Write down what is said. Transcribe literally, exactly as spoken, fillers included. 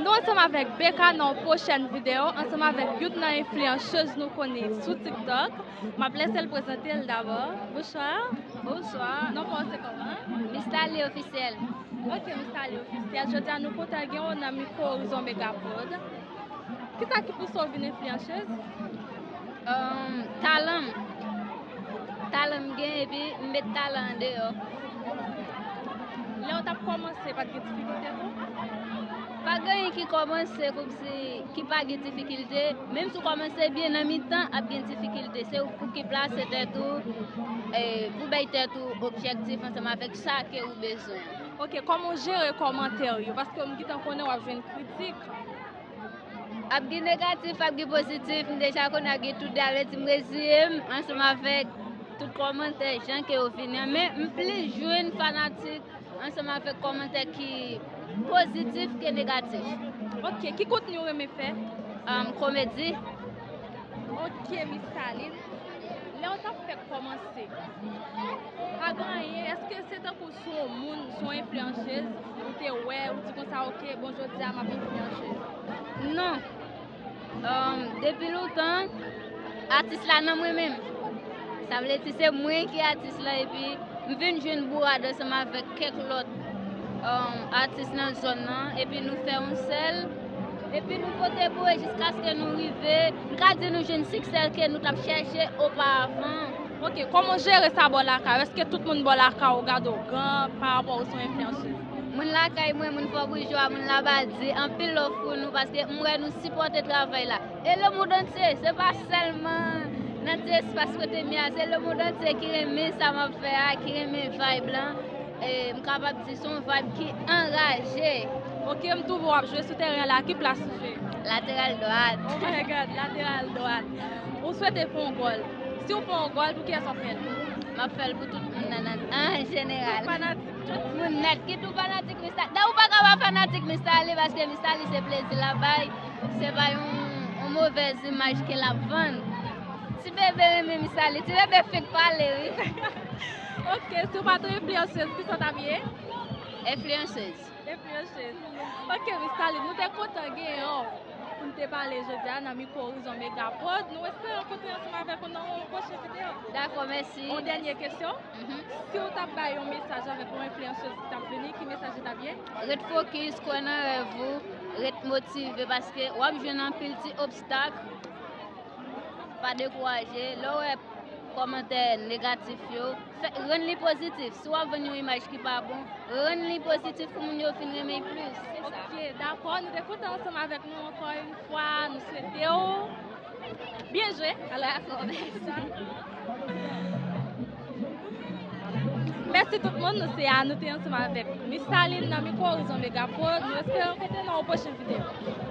Nou ansanm avèk Becca nan yon pwochèn videyo, ansanm avèk youn nan enfliyansèz nou konnen sou TikTok. M ap lese l prezante l dabò. Bonswa. Bonswa. Non pa w se kòman? Mistaly Officiel. Ok, Mistaly Officiel. Jodi a nou kontan gen w nan mikwo Horizon Mega Prod. Kisa ki pouse w vin enfliyansèz? Um, talan m. Talan m gen epi m met talan an deyò. Lè w t ap kòmanse, pa t gen difikilte tou? Pa gen anyen ki kòmanse kòmsi ki pa gen difikilte. Menm si w kòmanse byen, nan mitan ap gen difikilte. Se ou pou ki plase tèt ou, e, pou bay tèt ou objektif ansanm avèk sa ke ou bezwen. Ok, kòman w jere kòmantè yo? Paske m gentan konnen w ap jwenn kritik. Ap gen negatif, ap gen pozitif, m deja konnen ap gen tout de, sa vle di m reziye m ansanm avèk tout kòmantè, jan ke yo vini an. Men m plis jwenn fanatik ansanm avèk kòmantè ki pozitif ke negatif. Ok, ki kontni w renmen fè? Um, komedi. Ok, Mistaly. Lè w t ap fèk kòmanse, pa gen anyen, èske se tankou sou yon moun, sou yon enfliyansèz, ou te wè, ou di konsa, ok, bon, jodi a m ap enfliyansèz? Non. Um, depi lontan, atis la nan mwen menm. Sa vle di se mwen ki atis la, epi m vin jwenn bourad ansanm avèk kèk lòt, um, atis nan zòn nan, epi nou fè yon sèl, epi nou pote boure jiskaske nou rive, m ka di nou jwenn siksè ke nou t ap chèche oparavan. Ok, kòman w jere sa bò lakay ou? Èske tout moun bò lakay ou gade w gran pa rapò ou se yon enfliyansèz? Moun lakay mwen, moun Fò Boujwa, moun Labadi, anpil love pou nou paske m wè nou sipòte travay la. E lemonn antye, se pa sèlman nan ti espas kote m ye a, se lemonn antye ki renmen sa m ap fè a, ki renmen vibe lan. E m kapab di se yon vibe ki anraje. Ok, m twouve w ap jwe sou teren an la, ki plas ou jwe? Lateral dwat. Oh my God, lateral dwat. Ou swete fè yon gòl. Si w fè yon gòl, pou kiyès w ap fè l? M ap fè l pou tout moun nan, nan, an jeneral. Tout fanatik. Tout moun nèt, ki tou fanatik Mistaly. Dayè ou pa ka pa fanatik Mistaly paske Mistaly se plezi l ap bay. Se pa yon, yon movèz imaj ke l ap vann. Ti bebe renmen Mistaly. Ti bebe fenk pale, wi. Ok, si w pa t yon enfliyansèz, kisa w t ap ye? Enfliyansèz. Enfliyansèz. Ok, Mistaly, nou te kontan genyen w pou n te pale jodi a nan mikwo Horizon Mega Prod. Nou espere rankontre ansanm avèk ou nan yon pwochen videyo. Dakò, mèsi. Yon dènye kesyon. Mhm. Si w t ap bay yon mesaj avèk yon enfliyansèz ki t ap vini, ki mesaj li t ap ye? Ret fokis, kwè nan rèv ou, ret motive, paske w ap jwenn anpil ti obstak. Pa dekouraje. Lè w wè kòmantè negatif yo, fè, rann li pozitif. Si w ap vann yon imaj ki pa bon, rann li pozitif pou moun yo fin renmen l plis. Se sa. Ok, dakò. Nou te kontan ansanm avèk nou ankò yon fwa. Nou swete w byen jwe. Alò, dakò, mèsi. Mèsi tout moun. Nou se a, nou te ansanm avèk Mistaly nan mikwo Horizon Mega Prod. Nou espere rankontre nan yon pwochen videyo.